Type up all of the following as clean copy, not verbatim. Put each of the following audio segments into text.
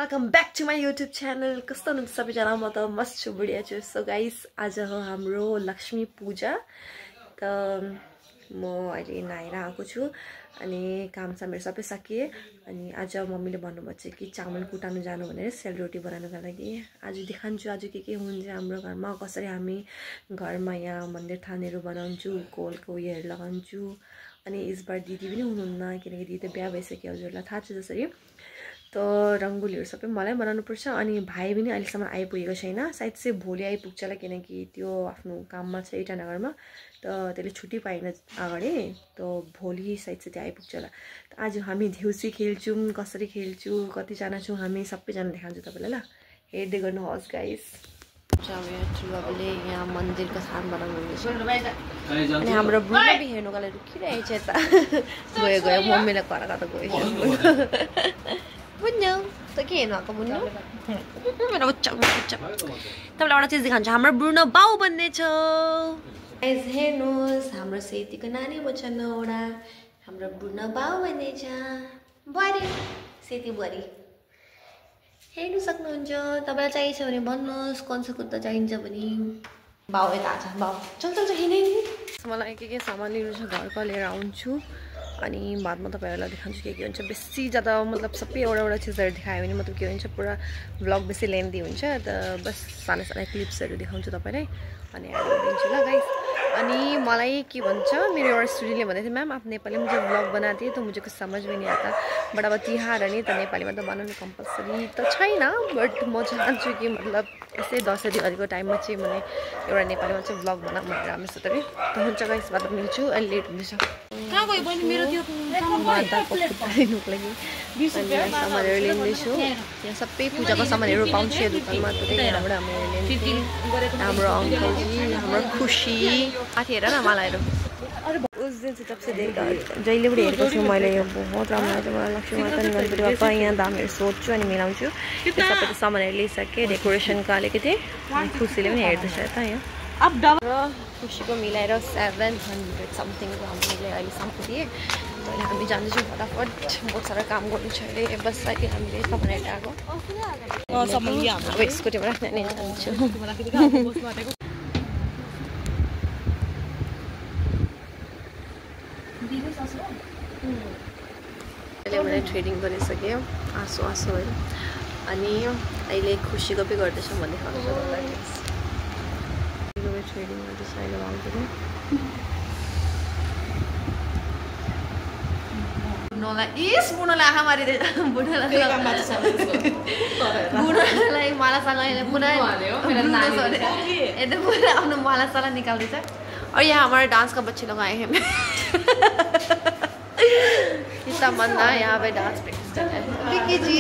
welcome back to my YouTube channel. कस्तो हुनुहुन्छ सबैजना? म त मस्त छु, बढिया छु। सो गाइस, आज हो हाम्रो लक्ष्मी पूजा। त म अहिले नुहाएर आएको छु अनि काम सामहरु सबै सकिए अनि आज मम्मीले भन्नुभएको छ कि चामल कुटाउन जानु भनेर सेलरोटी बनाउनका लागि। आज देखान्छु आज के हुन्छ हाम्रो घरमा, कसरी हामी घरमा यहाँ मन्दिर थानहरु बनाउँछु, कोलको उयोहरु लगाउँछु। अनि यसबार दिदी पनि हुनुहुन्न किनकि दिदी त बिहे भइसक्यो, हजुरलाई थाहा छ जसरी। तो रंगोलीहरु सबै मलाई बनाउनु पर्छ अनि भाइ पनि अहिलेसम्म आइपुगेको छैन, सायद चाहिँ भोलि आइपुग्छ होला किनकि त्यो आफ्नो काममा छ इटानगरमा। त त्यसले छुट्टी पाइन अगाडि, तो भोलि सायद चाहिँ त्यो आइपुग्छ होला। आज हामी देउसी खेल्छौं, कसरी खेल्छौं, कति जना छौं हामी सबैजना देखाउँछु तपाईलाई ल। हेर्दै गर्नुहोस् गाइस। ठुलोबाबुले यहाँ मन्दिरको थान बनाउनु हुँदैछ अनि हाम्रो बुढा पनि हेर्नुको लागि रुकिरहेछ त। गयो गयो मम्मीलाई कराका त गयो। बुझ्नु त के हेर्नु आएको बुझ्नु? मेरो बच्चा बच्चा तपाईलाई एउटा चीज देखाउँछु, हाम्रो ब्रुनो बाउ बन्ने छ। गाइस हेर्नुस्, हाम्रो सेतीको नानी बच्चा नौडा, हाम्रो ब्रुनो बाउ बन्ने छ। बुहारी सेती बुहारी हेर्नु सक्नुहुन्छ। तपाईलाई चाहिन्छ भने भन्नुहोस्, कन्सा कुद्दा चाहिन्छ भने। बाउ यता छ, बाउ चल चल चल हिँड्ने। मलाई के सामान लिनु छ घरको, लिएर आउँछु अनि बादमा तपाईहरुलाई देखाउँछु के हुन्छ। बेसी ज्यादा मतलब सबै एउटा चीजहरु देखायो भने मतलब के हुन्छ, पुरा भ्लग बेसी लेन्थी हुन्छ। त बस सानो सानो क्लिप्सहरु देखाउँछु तपाईलाई अनि एड गरिदिन्छु ल गाइस। अनि मलाई के भन्छ, मेरो एउटा स्टुडेन्टले भन्दै थियो, मैम आप नेपाली में जो व्लॉग बनाती है तो मुझे कुछ समझ में नहीं आता, बट अब तिहार है नि त नेपाली में तो बनाउनु कम्पलसरी त छैन, बट म चाहन्छु कि मतलब यसै दसैँ दिवालीको टाइममा चाहिँ मैले एउटा नेपालीमा चाहिँ व्लग बनाऊँ भनेर हामी सोधेँ। त हुन्छ गाइस, बाद मिल्छु, अलि लेट हुँदैछ। कहाँ गयो बहिनी मेरो त्यो माताको दिनुको लागि सामानहरु लिँदैछु। यहाँ सबै पूजाको सामानहरु पाउँछ यो दोकानमा। त त्यहाँबाट हामीले लिन्छौँ। हाम्रो अङ्कलजी, हाम्रो खुसी आथि हेर न मलाई हेर। उस दिन से तब से देखा जहिले पनि हेरेको छु मैले, यो बहुत राम्रो लाग्छ मलाई। लक्ष्मी माता नि गणपति बाप्पा यहाँ दामहरु सोध्छु अनि मिलाउँछु। यो सबै सामानहरु लिइसके, डेकोरेसनको अलिकति खुसीले पनि हेर्दैछ त यहाँ। अब खुसीको मिलाएर 700 समथिङको हामीले अहिले सम्पत्ति दिए। अहिले हामी जान्छौँ फटाफट, बहुत सारा काम गर्नु छ अहिले। बस अहिले हामीले सामानहरु आएको अब स्कुटीबाट नै जान्छौँ। मैले ट्रेडिङ गरिसकेँ आसो आसो है, अनि अहिले खुसीको पनि गर्दैछौँ भन्ने खानु छ मलाई। ट्रेडिङ गर्दैछ अहिले आउँदैन बुढोलाई आँखा मारिदिएछ। बुढोलाई मालासाला पुरा आफ्नो मालासाला निकाल्दैछ। और यहाँ हमारे डांस का बच्चे लोग आए हैं। इतना मन ना यहाँ पे डांस प्रैक्टिस कर रहे हैं। विकी जी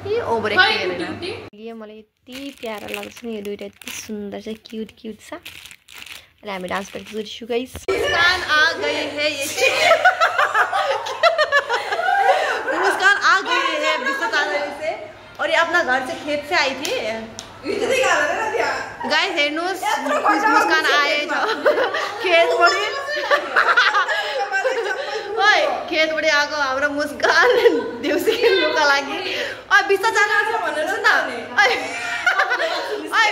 ये ओभर एक्टिङ ये मलाई यति प्यारा लाग्छ नि, यो दुईटा यति सुन्दर छ, क्यूट क्यूट छ। अहिले हामी डान्स प्रैक्टिस गर्छौँ गाइस। मुस्कान आ गई है ये मुस्कान आ गई है विश्वकाल से, और ये अपना घर से खेत से आई थी गाइस। हेर्नुस्, मुस्कान आए छ खेतबाट। ओइ खेतबाट आएको हाम्रो मुस्कान देउसी खेल्नुको लागि। ओइ बिस्ता जानु छ भनेर न, ओइ ओइ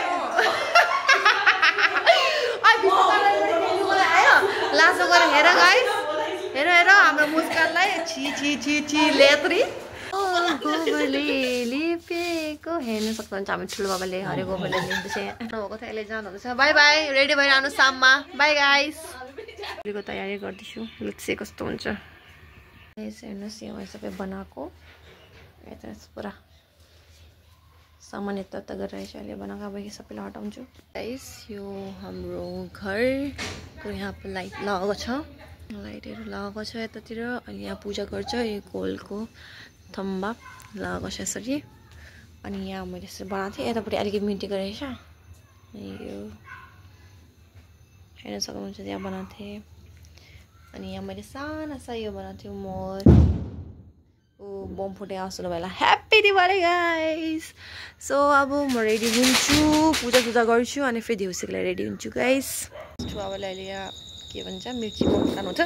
ओइ बिस्ता जानु खेल्नुको लागि आयो। लासो गरेर हेर गाइस, हेर हेर हाम्रो मुस्कानलाई छि छि छि छि लेत्री गोबरले लिपेको हेर्नु सक्नुहुन्छ। हामी ठुलो बाबाले हरे गोबरले लिँदैछ। नभएको थियो अहिले जानुहुँदैछ। बाई बाई, रेडी भएर आउनु साममा। बाई गाइस, को तयारी गर्दैछु, लुच्चे कस्तो हुन्छ हेर्नुहोस्। यहाँ सबै बनाएको यता पुरा सामान यता यता गरेर अहिले बनाएको। अब सबैलाई हटाउँछु गाइस। यो हाम्रो घरको यहाँ पे लाइट लगाएको छ, लाइटहरू लगाएको छ यतातिर। अनि यहाँ पूजा गर्छ, यो कोलको थम्बा लगाएको छ यसरी। अनि यहाँ मैले यसरी बनाएको थिएँ, यतापट्टि अलिकति मिन्टी गरेको छ। यो हेर्न सक्नुहुन्छ यहाँ बनाएको थिएँ। अनि यहाँ मैले सानो सा यो बनाएको थिएँ मोर। ओ बम फुटे आउँछ तपाईँलाई। Happy Diwali guys. सो अब म रेडी हुन्छु, पूजा गर्छु अनि फेरि देउसीको लागि रेडी हुन्छु गाइस। छुवाले अहिले यहाँ के भन्छ मिर्ची खानुहुन्छ।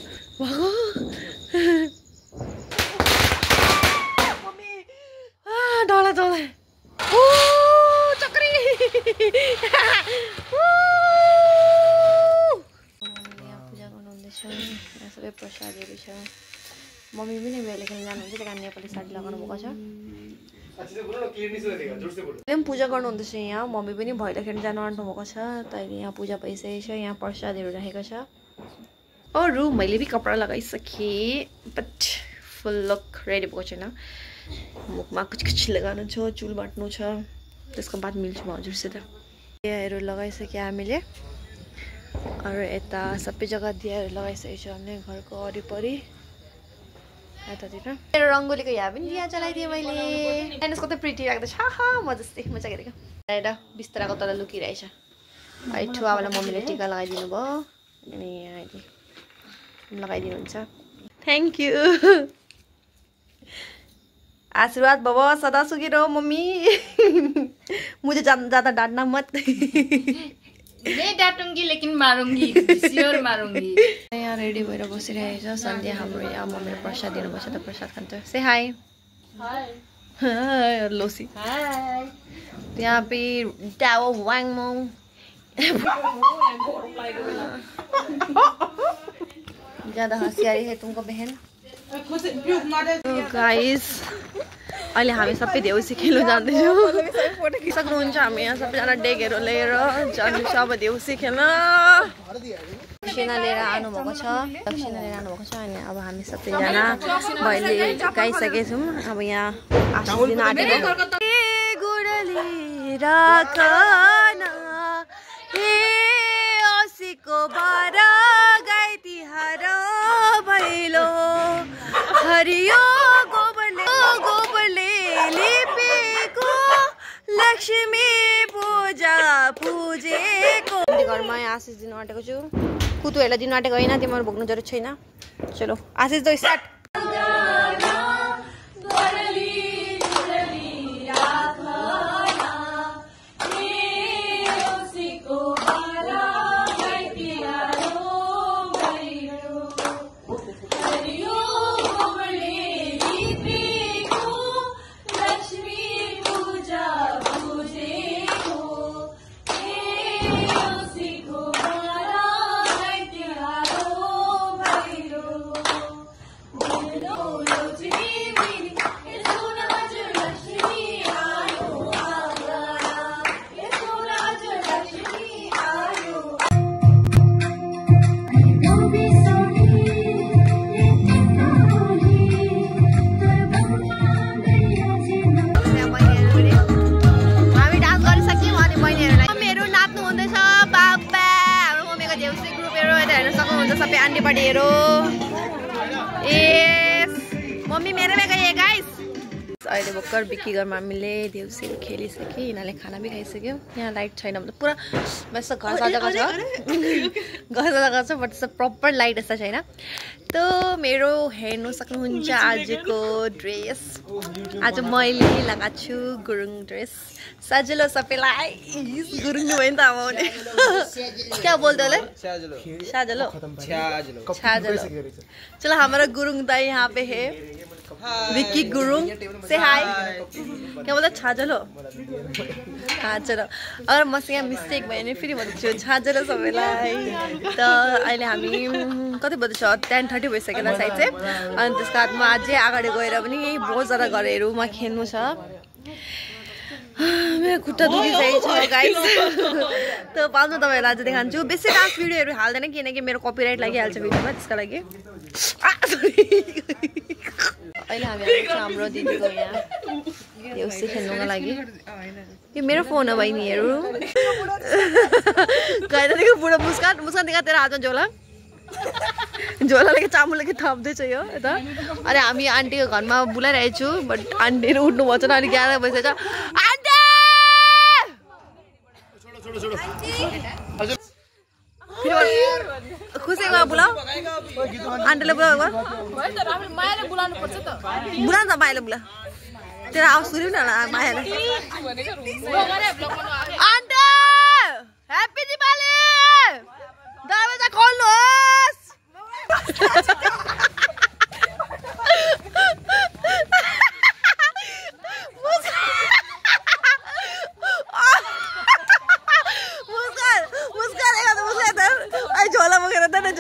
बचाउँदै चक्री यहाँ पूजा गर्नुहुँदैछ यहाँ सबै प्रसादहरू छ मम्मी पनि बेला खेल्न जानुहुन्छ त्यही कारण नेपाली साडी लगाउनु भएको छ पूजा गर्नुहुँदैछ यहाँ मम्मी पनि भैलो खेल्न जानु आँट्नु भएको छ तैँले यहाँ पूजा भइसकेको छ यहाँ प्रसादहरू राखेको छ अरू मैले पनि कपडा लगाइसकेँ बट फुल लुक रेडी भएको छैन मुखमा कुछ लगाउनु छ चुल बाट्नु छ त्यसको बाद मिल्छु म हजुरसित दियाहरू लगाइसक्यो हामीले अरू यता सबै जग्गा दियाहरू लगाइसकेको छ हामीले घरको वरिपरि यतातिर मेरो रङ्गोलीको यहाँ पनि दिया जलाइदिएँ मैले हेर्नुहोस् कतै प्रिटी राख्दैछ हा म जस्तै मजा गरेको आएर बिस्ताराको तल लुकिरहेछ है ठुवावाला मम्मीले टिका लगाइदिनु भयो अनि यहाँ अहिले लगाइदिनुहुन्छ थ्याङ्क यू आशीर्वाद बाबा सदा सुखी रहो मम्मी मुझे ज़्यादा डांटना मत नहीं डांटूंगी लेकिन मारूंगी श्योर मारूंगी यहाँ रेडी भएर बसिरहेछ सन्ध्या हाम्रो यहाँ मम्मीले प्रसाद दिनुभएको छ त प्रसाद खान्छ से हाई हाई लोसी हाई यहाँ पे डाओ वाङमो ज्यादा होशियारी है तुमको बहन गाइस अहिले हामी सबै देउसी खेल्न जाँदैछौँ सक्नुहुन्छ हामी यहाँ सबैजना डेकहरू लिएर जाँदैछ अब देउसी खेल्न दक्षिणा लिएर आउनुभएको छ अनि अब हामी सबैजना भैली गाइसकेका छौँ अब यहाँ आशीष दिन आँटेको भैलो हरियो गोबरले लिपेको लक्ष्मी पूजा पूजेको घरमा आशिष दिन आँटेको छु कुतुहरूलाई दिन आँटेको होइन तिमीहरू भोग्नु जरुरत छैन चलो आशिष दो स्टार्ट सबै आन्टी बडीहरू मम्मी मेरोमा गए गाइस अहिले भर्खर बिक्री घरमा हामीले देउसीहरू खेलिसक्यो यिनीहरूले खाना पनि खाइसक्यो यहाँ लाइट छैन भने पुरा बस घर सजाएको छ बट प्रपर लाइट यस्तो छैन त मेरो हेर्नु सक्नुहुन्छ आजको ड्रेस आज मैले लगाएको छु गुरुङ ड्रेस सजिलो सबैलाई गुरुङ भयो नि त आउने क्या बोल्दै होला साजलो चलो हमारा गुरुङ दाई यहाँ पे है विक्की गुरुङ से हाय क्या बोल्दा छाजलो हाँ चलो अगर मसँग मिस्टेक भयो भने फेरि भन्छु छाजलो सबैलाई त अहिले हामी कति बज्छ 10:30 भइसक्यो होला सायद चाहिँ अनि त्यसको बादमा अझै अगाडि गएर पनि यही बहुत ज्यादा घरहरूमा खेल्नु छ मेरो खुट्टा दुखिसकेको छ गाइस त पाउँछ तपाईँहरूलाई आज देखान्छु बेसी डान्स भिडियोहरू हाल्दैन किनकि मेरो कपिराइट लागिहाल्छ भिडियोमा त्यसको लागि अहिले हामी हाम्रो दिदीको यहाँ देउसी खेल्नुको लागि यो मेरो फोन हो बहिनीहरू कहिलेदेखि बुढो मुस्कान देखा तेरो हातमा झोला लेके चामल लेके थप्दैछ यो यता अरे हामी आन्टीको घरमा बोलाइरहेको छु बट आन्टीहरू उठ्नु भएको छैन अनि 11 बजिसक्यो खुसीको बोलाऊ आन्टीले बोलाऊ बोलाउनु त मायाले बोला तेरो आवाज सुन्यौ न मायाले आन्टी ह्याप्पी दिवाली दरवाजा खोल्नुहोस्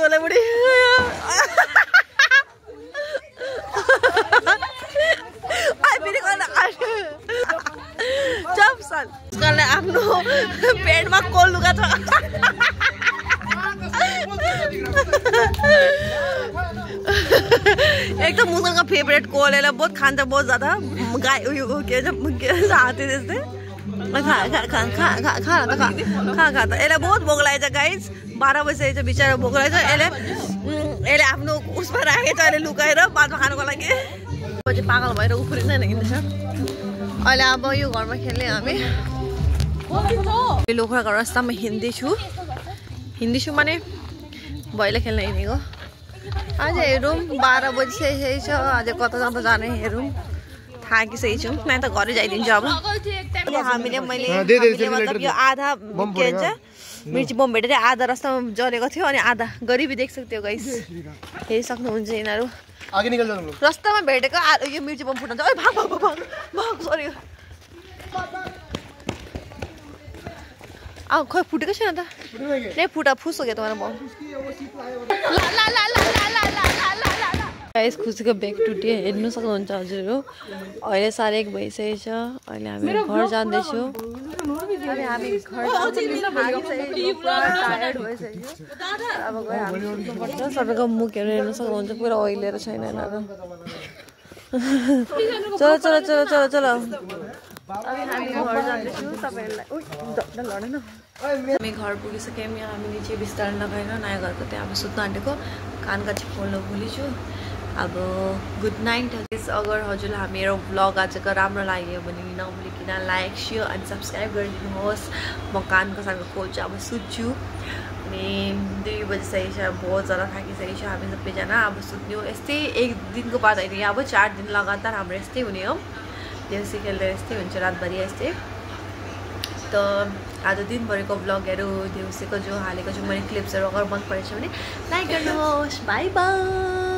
बोले बुढी आफ्नो पेटमा कोल लुगा छ एकदम मुसलका फेभरेट कोल यसलाई बहुत खान्छ बहुत ज्यादा गाई उयो के भन्छ हात्ती जस्तै खा त यसलाई बहुत भोक लागेछ गाइस 12 बजिसकेको छ बिचरा भोक लागेछ यसले आफ्नो उसमा राखेछ अहिले लुकाएर बादमा खानुको लागि पछि पागल भएर उफ्रिँदैन हिँड्दैछ अहिले अब यो घरमा खेल्ने हामी लोखराको रास्तामा हिँड्दैछु माने भैले खेल्न हिँडेको आज हेरौँ 12 बजिसकेको छ आज कता कता जाने हेरौँ थाकिसकेको छौँ मैं त घरै जाइदिन्छु अब हामीले मैले मतलब यो आधा के भन्छ मिर्ची बम भेटेर आधा रास्तामा जलेको थियो अनि आधा गरिबी देख सक्थ्यो गाइस हेरि सक्नुहुन्छ यिनीहरू आगे निकल जाऊ रास्तामा भेटेको यो मिर्ची बम फुटाउँछ ओइ भाग भाग भाग भाग सरी आ खोइ फुटेको छैन त ले फुटा फुस हो गया तुम्हारा बम गाइस खुसीको ब्याग टुट्यो हेर्नु सक्नुहुन्छ हजुरहरु अहिले 1:30 भइसकेको छ अहिले हामी घर जाँदैछौँ अनि हामी घर टायर्ड भइसक्यो अब गए हामी सुत्नुपर्छ सबैको मुखहरू हेर्नु सक्नुहुन्छ पुरा ओइलेर छैन यिनीहरू चलो चलो चलो चलो चलो अब हामी घर जाँदैछौँ तपाईहरुलाई लडेन हामी घर पुगिसक्यौँ यहाँ हामी निचे बिस्तार लगाएर नयाँ घरको त्यहाँ अब सुत्न आँटेको कानका चाहिँ खोल्न भुलिछु अब गुड नाइट अगर हजुरलाई हाम्रो मेरो भ्लग आजको राम्रो लाग्यो भने नभुलिकन लाइक शेयर अनि सब्सक्राइब गरिदिनुहोस् म कानको सानो खोल्छु अब सुत्छु अनि 2 बजिसकेको छ बहुत ज्यादा थाकिसकेको छ हामी सबैजना अब सुत्ने हो यस्तै एक दिनको बाद होइन अब 4 दिन लगातार हाम्रो यस्तै हुने हो देउसी खेल्दा यस्तै हुन्छ रातभरि यस्तै त आज दिनभरिको भ्लगहरू देउसीको जो हालेको छु मैले क्लिप्सहरू अगर मन परेछ भने लाइक गर्नुहोस् बाई बाई